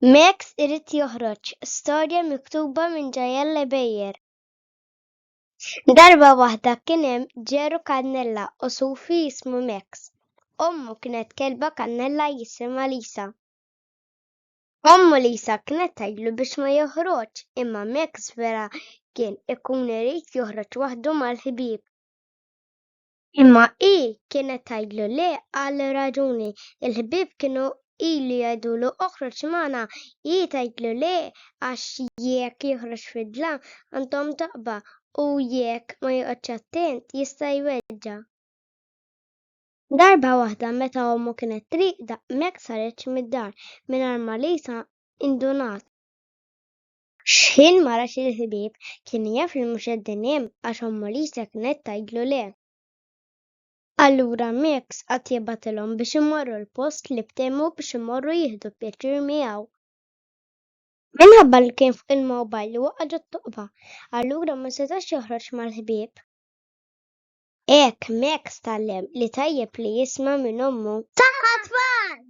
Max irid joħroġ, storja miktuba minn Ġajelle Bejer. Darba waħda kien hemm ġeru kannella u sufi jismu Max. Ommu kienet kelba kannella jisimha Lisa. Ommu Lisa kienet tgħidlu biex ma joħroġx imma Max vera kien ikun irid joħroġ waħdu mal-ħbieb. Imma hi kienet tgħidlu le għal raġuni. Il-ħbieb kienu ilu jgħidulu oħroġ magħna, hi tgħidlu le għax jekk joħroġ fid-dlam għandhom toqba u jekk ma joqgħodx attent jista' jweġġa'. Darba waħda meta ommu kienet rieqda, Max ħareġ mid-dar mingħajr ma Lisa indunat. X'ħin ma rax il-ħbieb, kien jaf li mhux qegħdin hemm għax ommu Lisa kienet tgħidlu le. Allura Max qagħad jibgħatilhom biex imorru l-post li ftehmu biex imorru jieħdu pjaċir miegħu. Minħabba li kien fuq il-mobile waqa' ġot-toqba, allura ma setax joħroġ mal-ħbieb. Hekk Max tgħallem li tajjeb li jisma' minn ommu. Saħħa tfal!